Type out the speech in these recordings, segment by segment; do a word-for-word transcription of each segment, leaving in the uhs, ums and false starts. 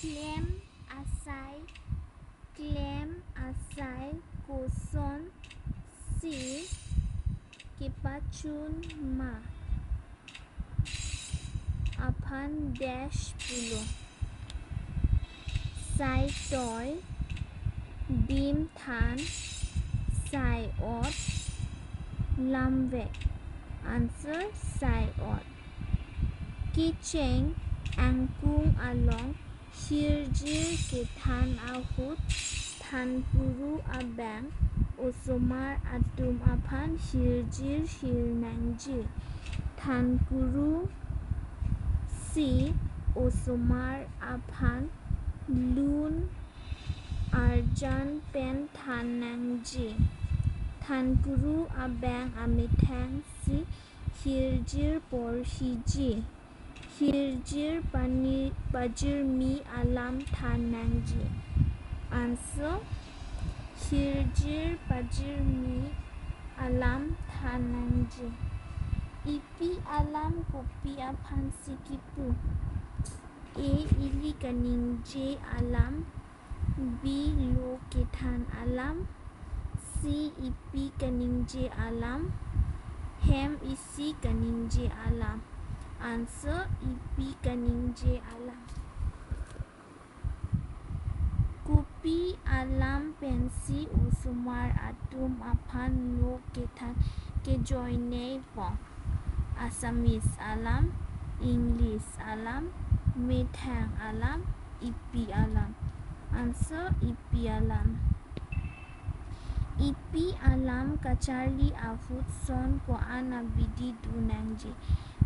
Klem asai, klem asai kosonsi kepachun ma aphan dash pulo. Sai toi, dim than, sai ot, lamvek. Answer, sai ot. Kecheng angkung along hirjir kethan ahut thankuru abang osomar atum aphan hirjir hir nangji. Thankuru si osomar aphan lun arjan pen than nangji. Thankuru abang amethang si hirjir porhiji. Hirjir pani pajirmi alam than nangji. Answer, hirjir pajirmi alam than nangji. Ipi alam kopi aphansi kipu? A, ili kaningje alam. B, lo kethan alam. C, ipi kaningje alam. Hem isi kaningje alam. Answer, ipi kaningje alam. Kopi alam pensi osomar atum aphan lo kethan kejoinei po? Assamese alam, English alam, methang alam, ipi alam. Answer, ipi alam. Ipi alam kacharli ahut son ko-an abidi do nangji?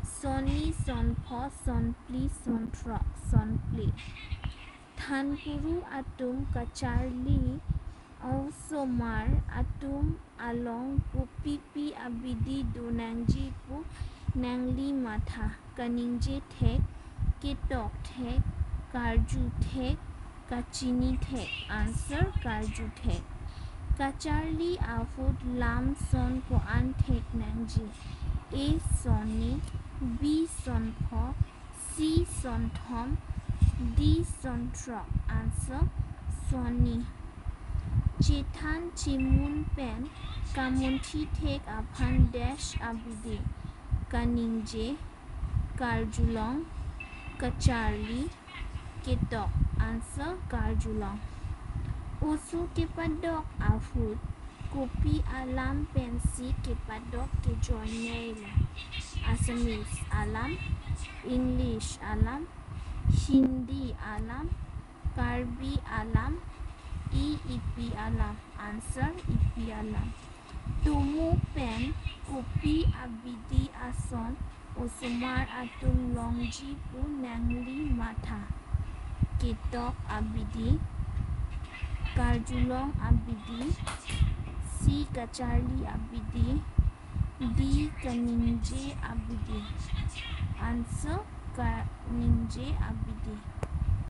Sonni, sonpho, sonphli, sonthrok, sonphli. Thankuru atum kacharli osomar atum along kopipi abidi do nangji pu nangli matha? Kaningje thek, ketok thek, karju thek, kachini thek. Answer, karju thek. Kacharli ahut lam son ko-an thek nangji? A, sonni, B, sonpho, C, sonthom, D, sonthrok. Answer, sonni. Chethan chemun pen kamunthi thek aphan dash abidi? Kaningje, karjulong, kacharli, ketok. Answer, karjulong. Oso kepadok ahut kopi alam pensi kepadok kejoinei lo? Assamese alam, English alam, Hindi alam, Karbi alam, E, ipi alam. Answer, ipi alam. Tomo pen kopi abidi ason osomar atum longji pu nangli matha? Ketok abidi, karjulong abidi, C, kacharli abidi, D, kaningje abidi. Answer, kaningje abidi.